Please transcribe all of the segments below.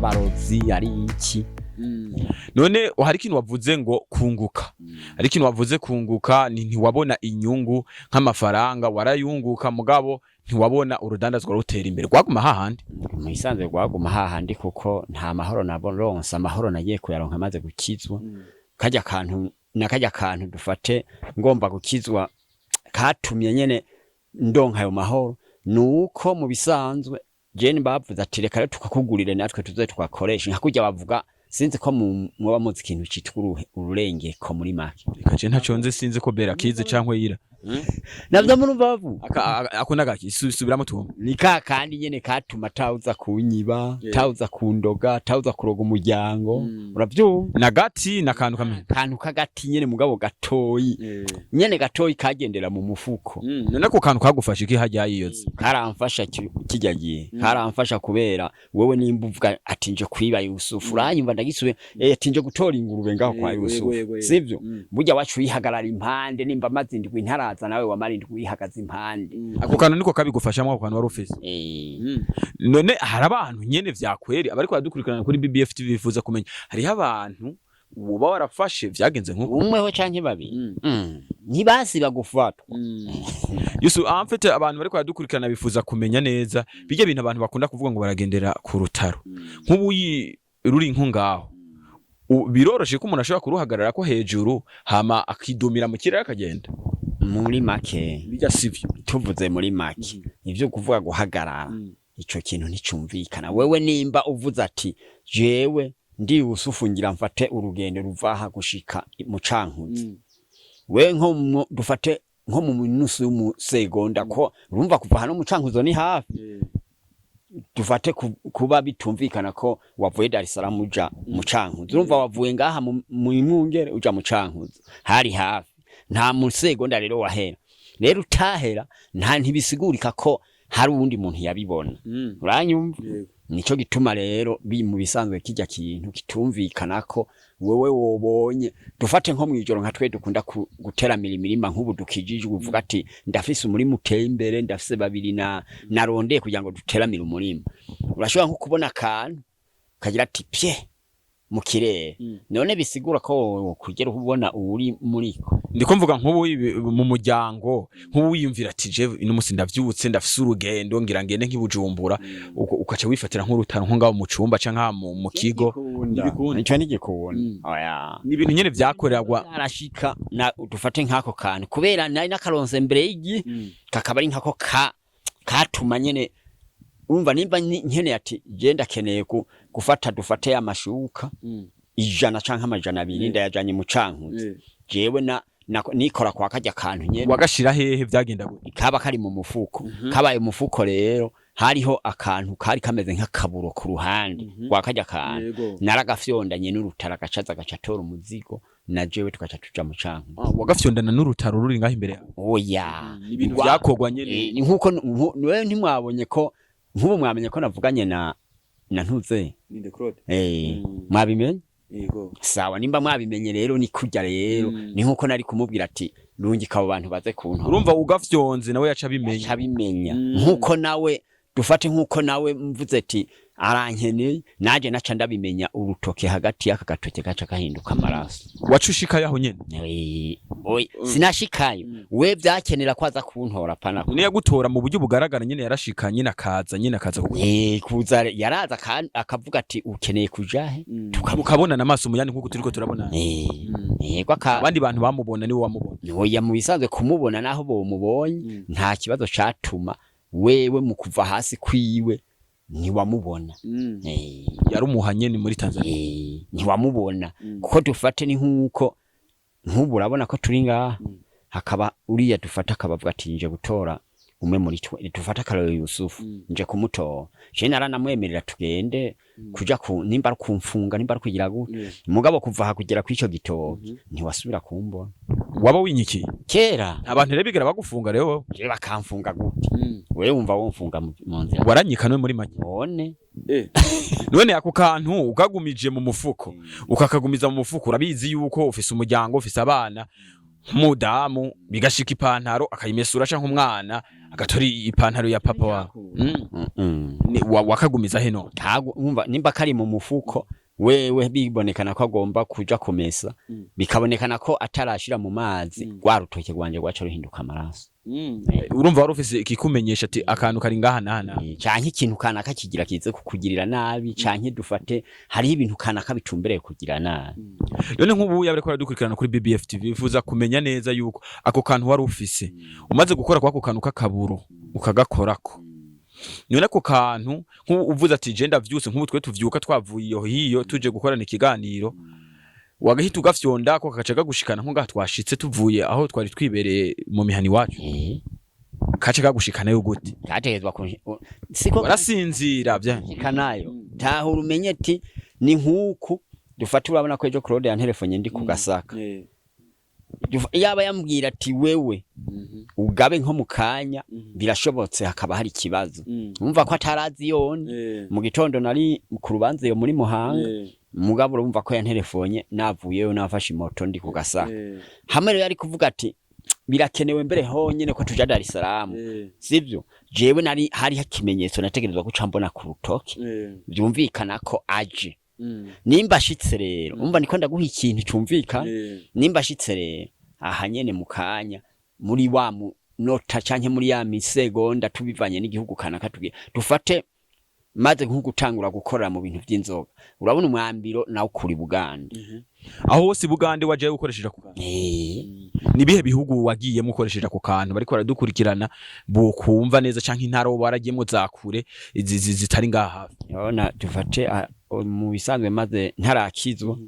Abarozi ari iki? None hari ikintu wavuze ngo kunguka, hari ikintu wavuze kunguka, ni ntiwabona inyungu nk'amafaranga warayunguka, mugabo ntiwabona urudandazwa rutera imbere, rwaguma hahandi. Mu isanzwe rwaguma hahandi, kuko nta mahoro naronse. Amahoro nagiye kuyaronka maze gukizwa. Kajya kantu na kajya kantu, dufate ngomba gukizwa, katumye nyene ndonka ayo mahoro, nuko mu bisanzwe jene bavuze ati: "Reka rero tukakugurire natwe tuze tugakoresha." Nka kurya bavuga, sinzi ko muba muzi ikintu citwa ururengeko muri make. Reka, je ntaco nzi, sinzi ko Bera kize cankwe yira. Navyo murumva bavuga. Ako nagaki? Subiramo tumwe. Ni ka kandi nyene katuma tawuza kunyiba, tawuza kundoga, tawuza kuroga umuryango, uravyumva? Nagati nakantu kamwe. Kantu k'agati nyene, mugabo gatoyi nyene, gatoyi kagendera mu mufuko. None ako kantu kagufasha iki hajya yiyoze? Karamfasha kijya gihe, karamfasha kubera wewe nimba uvuga ati: "Nje kwiba Yusufu," uranyumva, ndagisubiye, ati: "Nje gutora ingurube ngaho kwa Yusufu," sivyo? Burya wacu wihagarara impande, nimba amaze indwi ntaraza, nawe wamara indwi wihagaze impande. Ako kantu niko kabigufashamo, ako kantu wari ufise? Eh. None hari abantu nyene vyakweri abariko baradukurikirana kuri BBF TV bifuza kumenya, hariho abantu woba warafashe vyagenze nkuko? Umwe ho canke babiri. Ntibasiba gufatwa. Yusu, en fait abantu bariko baradukurikirana bifuza kumenya neza bijya bintu abantu bakunda kuvuga ngo baragendera ku rutaro, nk'ubu ruri nko ngaho, biroroshe ko umuntu ashobora kuruhagarara ko hejuru, hama akidumira mu kirere akagenda? Muri make, Bijya sivyo? tuvuze muri make, ivyo kuvuga guhagarara, ico kintu nticumvikana. Wewe nimba uvuze ati: "Jewe ndi Yusufu, ngira mfate urugendo ruva aha gushika mu Cankuzo," we nko dufate nko mu nusu y'umusegonda, ko urumva kuva hano mu Cankuzo ni hafi, dufate kuba bitumvikana ko wavuye Dar es Salaam uja mu Cankuzo, urumva wavuye ngaha mu Mwungere uja mu Cankuzo, hari hafi, nta musegonda rero wahera. Rero utahera, nta ntibisigurika ko hari uwundi muntu yabibona, uranyumva? Nico gituma rero bi mu bisanzwe kijya kintu kitumvikana ko wewe wobonye, dufate nko mwijoro, nka twe dukunda guteramira imirima, nk'ubu dukijijwe, uvuga ati: "Ndafise umurima uteye imbere, ndafise babiri na narondeye kugira ngo duteramire umurima," urashobora nko kubona akantu kagira ati pye mu kirere. None bisigura ko wowe kugera ubona uri muriko? Ndiko mvuga nk'ubu mu muryango, nk'ubu wiyumvira ati: "Je ino musi ndavyutse, ndafise urugendo, ngira ngende nk'ibujumbura," ukaca wifatira nk'urutaro nko ngaho mu cumba canke ngaha mu kigo. Ntibikunda. Ico ntigikunda, oya. Ni ibintu nyene vyakorerwa. Arashika na dufate nk'ako kantu, kubera nari nakaronse mbere y'igi, kakaba ari nkako ka katuma nyene urumva nimba nkeneye ati: "Je ndakeneye gufata dufate amashuka 100 canke 200, ndayajanye mu Cankuzo," jewe na nikora kwa karya kantu nyene. Wagashira hehe? Vyagenda gute? Kaba kari mu mufuko. Kabaye umufuko rero, hariho akantu kari kameze nk'akaburo ku ruhande rwa karya kantu, naragafyondanye n'urutara, gacaza gaca atora umuzigo, na jewe tugaca tuja mu Cankuzo. Ah, wagafyondana n'urutaro ruri ngaho imbere yawe? Oya. Ni ibintu vyakorwa nyene. Ni nkuko wewe ntimwabonye ko nk'ubu mwamenye ko navuganye na ntuze? Ninde, Claude? Eh, mwabimenye? Yego. Sawa, nimba mwabimenye rero ni kurya rero, ni nkuko nari kumubwira ati: "Rungika abo bantu baze kuntora." Urumva ugafyonze nawe yaca abimenya. Abimenya. Nkuko nawe dufate nkuko nawe mvuze ati: "Arankeneye," naje naca ndabimenya, urutoke hagati y'aka gatoke gaca gahinduka amaraso. Waca ushikayo aho nyene? Oya, sinashikayo. We vyakenera ko aza kuntora, pana. None yagutora mu buryo bugaragara nyene? Yarashika nyene akaza Kuza yaraza akavuga ati: "Ukeneye kuja he?" Tukavuga. Mukabonana amaso mu yandi nkuko turiko turabona? Yego aka. Abandi bantu bamubona, niwe wamubona? Oya, mu bisanzwe kumubona, naho bomubonye, nta kibazo catuma wewe mu kuva hasi kwiwe ntiwamubona. Yarumuha nyene muri Tanzania? Ntiwamubona, kuko dufate ni nkuko nk'ubu urabona ko turi ngaha, hakaba uriya dufata akabavuga ati: "Nje gutora umwe muri twe," dufate akarorero Yusufu, "Nje kumutora," je naranamwemerera tugende kuja ku nimba ari kumfunga, nimba ari kugira gute, mugabo kuva aha kugera kw'ico gitoki ntiwasubira kumbona. Waba winyikiye? Kera. Abantu rero bigera bagufunga rero wowe? Je bakamfunga gute? Wewe wumva womfunga mu nzira? Waranyikanwe muri make. None. None ako kantu ukagumije mu mufuko, ukakagumiza mu mufuko, urabizi yuko ufise umuryango, ufise abana. Nk'umudamu bigashika ipantaro akayimesura, canke umwana agatora ipantaro ya papa wawe. Wakagumiza heno? Ntago umva, nimba kari mu mufuko wewe bibonekana ko agomba kuja kumesa, bikabonekana ko atarashira mu mazi, rwa rutoke rwanje rwaca ruhinduka amaraso. Urumva wari ufise ikikumenyesha ati akantu kari ngaha naha naha. Canke ikintu kanaka kigira kize kukugirira nabi, canke dufate hariho ibintu kanaka bitumbereye kugira nabi. None nk'ubu yaba ariko aradukurikirana kuri BBF TV, bifuza kumenya neza yuko ako kantu wari ufise, umaze gukora kwako kantu k'akaburo ukagakorako, none ako kantu nk'ubu uvuze ati je ndavyutse, nk'ubu twe tuvyuka twavuye iyo hiyo tuje gukorana ikiganiro, wagahita ugafyonda ko kagaca kagushikana nko ngaha twashitse tuvuye aho twari twibereye mu mihana iwacu? Kaca kagushikanayo gute? Kategezwa ku siko. Warasinzira vya? Kanayo tahura umenye ati ni nkuku dufate, urabona ko ejo Claude yanterefonye ndi ku Gasaka. Yaba yambwira ati wewe ugabe nko mu kanya, birashobotse hakaba hari ikibazo. Umva ko atarazi yone mu gitondo nari ku rubanza iyo muri Muhanga, mugabo urumva ko yanterefonye navuyeyo nafashe imoto ndi ku Gasaka. Hamwe rero yari kuvuga ati birakenewe mbere honyene ko tuja Dar es Salaam, sivyo? Jewe nari hari ikimenyetso nategerezwa guca mbona ku rutoke byumvikana ko aje. Nimba ashitse rero, umva niko ndaguha ikintu cyumvikana, nimba ashitse rero aha nyene mu kanya muri wa munota canke muri ya misegonda tubivanye n'igihugu kanaka tugiye, dufate maze nko gutangura gukorera mu bintu vy'inzoga, urabona umwambiro nawe ukuri Buganda. Aho hose i Bugande wajayo ukoresheje ako kantu? Eh. Nibihe bihugu wagiyemo ukoresheje ako kantu? Bariko baradukurikirana bokumva neza, canke intara woba waragiyemwo za kure zitari ngaha hafi. Urabona dufate mu bisanzwe maze ntarakizwa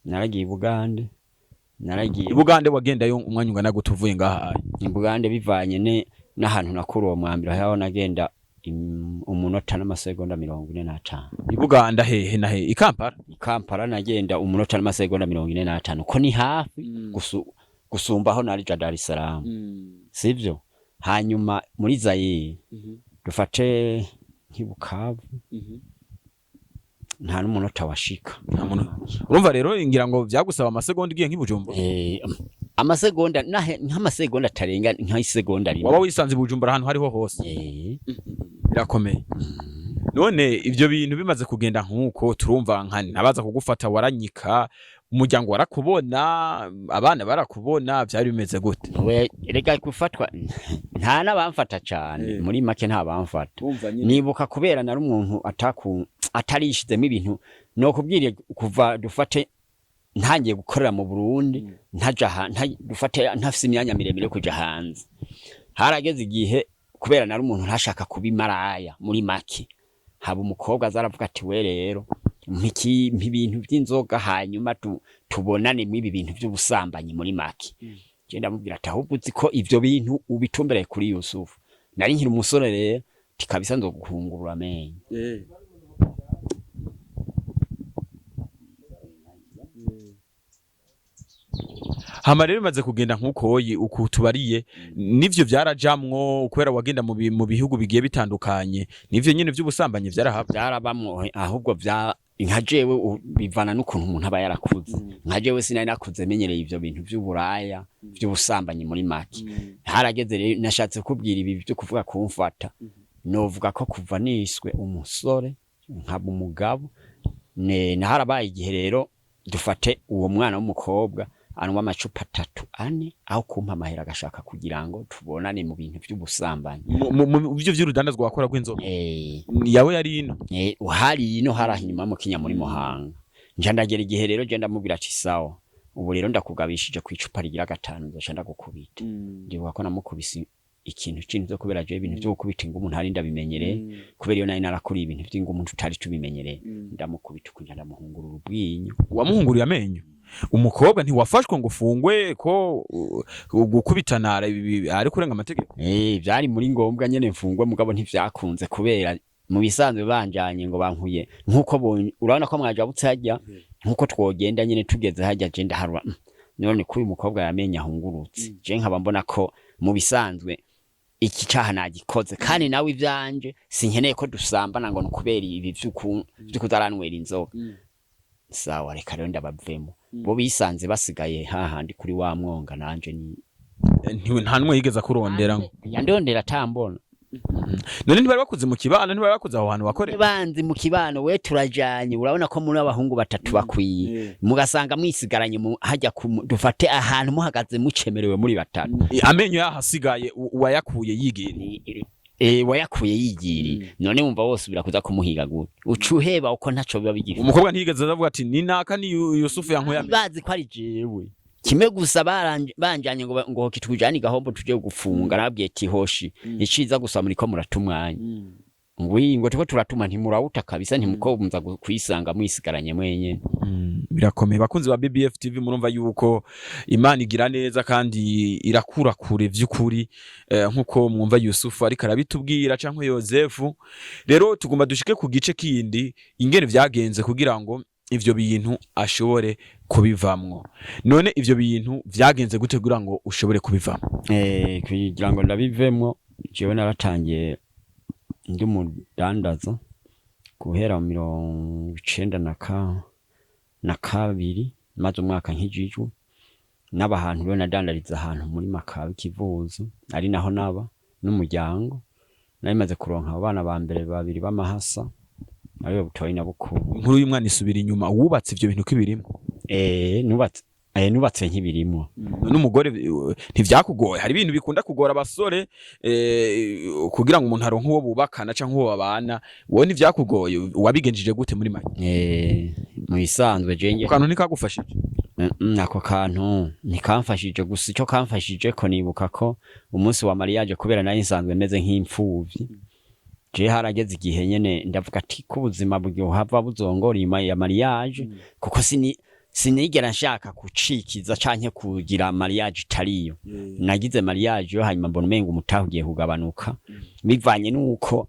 naragiye i Bugande, naragiye I Bugande wagendayo umwanya ungana gute uvuye ngaha? I Bugande bivanye n'ahantu nakura uwo mwambiro, aho nagenda umunota n'amasegonda 45. I Buganda hehe na hehe? I Kampala? I Kampala nagenda umunota n'amasegonda 45, ko ni hafi gusumba aho narija Dar es Salaam, sivyo? Hanyuma muri Zaire, dufate nk'i Bukavu, nta n'umunota washika. Nta muntu. Urumva rero ngira ngo vyagusaba amasegonda ugiye nk'i Bujumbura. Amasegonda nk'amasegonda atarenga nk'isegonda rimwe. Waba wisanze i Bujumbura ahantu hariho hose. Birakomeye. None ivyo bintu bimaze kugenda nk'uko turumva, nka ntabaza kugufata, waranyika, umuryango warakubona, abana barakubona, vyari bimeze gute? We rega gufatwa nta n'abamfata cane. Muri make nta bamfata. Nibuka kubera nari umuntu ataku atarishizemo ibintu, nokubwiriye kuva dufate ntangiye gukorera mu Burundi, ntaja dufate ntafise imyanya miremire yo kuja hanze. Harageze igihe kubera nari umuntu ntashaka kuba imaraya, muri make haba umukobwa aza aravuga ati we rero mpa ibintu by'inzoga hanyuma tubonane mw'ibi bintu by'ubusambanyi, muri make. Je ndamubwira ati ahubwo uzi ko ivyo bintu ubitumbereye kuri Yusufu, nari nkiri umusore rero, ati kabisa nzoguhungurura amenyo. Hama rero bimaze kugenda nk'uko woyi uku tubariye, nivyo vyarajamwo kubera wagenda mu bihugu bigiye bitandukanye, nivyo nyene vy'ubusambanyi vyarahaba? Byarabamwo, ahubwo vya nka jewe bivana n'ukuntu umuntu aba yarakuze. Nka jewe sinari nakuze menyereye ivyo bintu vy'uburaya, vy'ubusambanyi muri make. Harageze rero nashatse kubwira ibi byo kuvuga kumfata, novuga ko kuva niswe umusore nkaba umugabo ne naharabaye igihe rero dufate uwo mwana w'umukobwa anywa amacupa atatu ane, aho kumpa amahera agashaka kugira ngo tubonane mu bintu vy'ubusambanyi. Mu byo vy'urudandazwa wakora rw'inzoga? Eh. Yawe yari ino? Uhari ino hari inyuma mu Kenya muri Muhanga. Nja ndagera igihe rero je ndamubwira ati sawa, ubu rero ndakugabishije ku icupa rigira gatanu nzoca ndagukubita. Ndibuka ko namukubise ikintu c'inzo kubera je ibintu vyo gukubita ingumu ntari ndabimenyereye, kubera iyo nari narakuriye ibintu vy'ingumu tutari tubimenyereye. Ndamukubita ukunja ndamuhungurura ubwinyo. Wamuhunguriye amenyo umukobwa, ntiwafashwe ngo ufungwe ko gukubitana ari kurenga amategeko? Vyari muri ngombwa nyene mfungwe, mugabo ntivyakunze kubera mu bisanzwe banjanye ngo bankuye nkuko urabona ko mwajabutse hajya nkuko twogenda nyene tugeze hajya je ndaharura, none ko uyu mukobwa yamenye ahungurutse, je nkaba mbona ko mu bisanzwe iki caha nagikoze, kandi nawe ivyanje sinkeneye ko dusambana ngo nukubera ibi vy'ukuzaranywera inzoga. Sawa, reka rero ndabavemo. Bo bisanze basigaye hahandi kuri wa mwonga, nanje ni Nta numwe yigeze akurondera ngo Yandondera atambona. None ntibari bakuze mu kibano? Ntibari bakuze aho hantu wakorera? Banzi mu kibano. We turajanye, urabona ko muri abahungu batatu bakwiye, mugasanga mwisigaranye hajya dufate ahantu muhagaze mucemerewe muri batatu. Amenyo yahasigaye, uwayakuye yigira. Wayakuye yigiriye. None wumva wosubira kuza kumuhiga gute? Uca uheba, uko ntaco biba bigifite. Umukobwa ntiyigeze avuga ati ni naka, ni Yusufu yankuye amenyo? Bazi ko ari jewe. Kimwe gusa banjanye ngo ngo kitujane igahombo tuje gufunga, nabwiye ati: "Hoshi, iciza gusa muriko muratumwanya." Ngwi ngo tuko turatuma ntimurawuta kabisa, ntimukomza kwisanga mwisigaranye mwenyene. Birakomeye. Bakunzi ba BBF TV, murumva yuko Imana igira neza kandi irakura kure vy'ukuri, nkuko mwumva Yusufu ariko arabitubwira canke Yozefu. Rero tugomba dushike ku gice kindi, ingene vyagenze kugira ngo ivyo bintu ashobore kubivamwo. None ivyo bintu vyagenze gute kugira ngo ushobore kubivamwo? Kugira ngo ndabivemwo, jewe naratangiye ndi umudandaza guhera mu 92, maze umwaka nkijijwe. N'aba hantu rero nadandariza ahantu muri Makabe Kivuzo, ari naho naba n'umuryango. Nari maze kuronka abo bana ba mbere babiri b'amahasa, aribo Butoyi na Bukuru. Inkuru y'umwana isubira inyuma. Wubatse ivyo bintu kibirimo? Nubatse nkibirimwo. None umugore ntivyakugoye? Hari ibintu bikunda kugora abasore kugira ngo umuntu aronke uwo bubakana canke uwo babana. Wowe ntivyakugoye? Wabigenjeje gute muri make? Mu bisanzwe je Ako kantu ntikagufashije? Ako kantu ntikamfashije. Gusa icyo kamfashije ko nibuka ko umunsi wa mariage, kubera nari nsanzwe meze nk'imfuvyi, je harageze igihe nyene ndavuga ati ko ubuzima bwohava buzongora inyuma ya mariage, kuko sinigera nshaka gucikiza canke kugira mariage itariyo. Nagize mariage yo hanyuma mbona umenga umutahe ugiye kugabanuka, bivanye nuko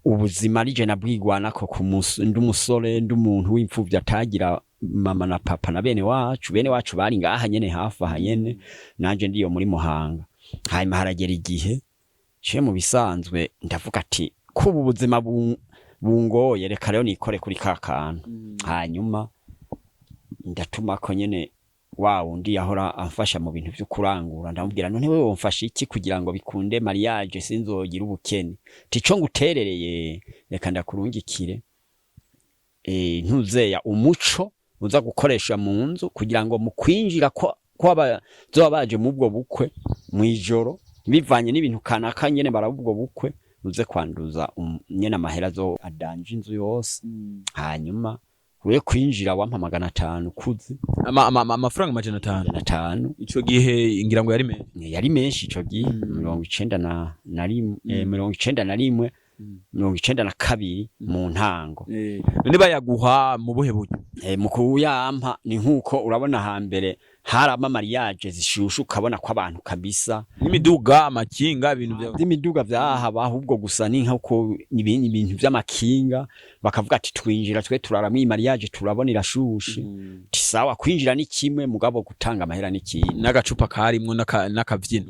ubuzima arije nabwigwanako ku ndi umusore, ndi umuntu w'imfuvyi atagira mama na papa na bene wacu. Bene wacu bari ngaha nyene, hafi aha nyene, nanje ndiyo muri Muhanga. Hanyuma haragera igihe ce mu bisanzwe ndavuga ati kuba ubuzima bungoye, reka rero nikore kuri ka kantu. Hanyuma ndatuma ko nyene wa wundi yahora amfasha mu bintu vyo kurangura, ndamubwira: "None wewe womfasha iki kugira ngo bikunde mariage sinzogira ubukene?" Tico nguterereye, reka ndakurungikire ntuzeya umuco uza gukoresha mu nzu, kugira ngo mu kwinjira ko abazoba baje mu ubwo bukwe mw'ijoro, bivanye n'ibintu kanaka nyene baraba ubwo bukwe, uze kwanduza nyene amahera zo adanje inzu yose. Hanyuma we kwinjira wampa 500 kuzi. Amafaranga 500? 500. Ico gihe ngira ngo yari menshi. Yari menshi ico gihe, 91, 91, 92 mu ntango. None bayaguha mu buhe buryo? Mu kuyampa ni nkuko urabona hambere harama mariage zishushe, ukabona ko abantu kabisa n'imiduga, amakinga, ibintu vya vy'imiduga vyahaba. Ahubwo gusa ni nkuko ibindi bintu vy'amakinga, bakavuga ati twinjira twe turara muri mariage, turabona irashushe. Ti sawa, kwinjira ni kimwe, mugabo gutanga amahera ni kindi. N'agacupa karimwo n'akavyino.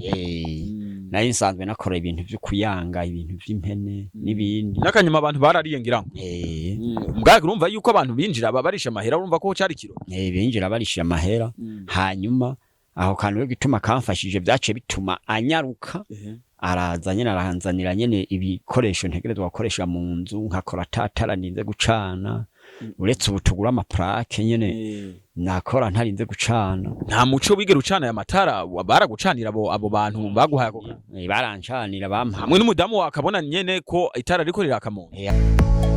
Nari nsanzwe nakora ibintu vyo kuyanga, ibintu vy'impene n'ibindi. N'akanyuma abantu barariye ngira ngo. Mbwaga urumva yuko abantu binjira babarisha amahera, urumva ko cari kiro. Binjira barishira amahera. Hanyuma aho kantu rero gituma kamfashije, vyaciye bituma anyaruka araza nyene, aranzanira nyene ibikoresho ntegerezwa gukoresha mu nzu, nkakora atatara ninze gucana, uretse ubu tugura ama plaques nyene, nakora ntarinze gucana. Nta muco wigera ucana aya matara? Baragucanira abo bantu baguhaye ako kantu? Barancanira, bampa Hamwe n'umudamu wakabona nyene ko itara riko riraka mu nzu.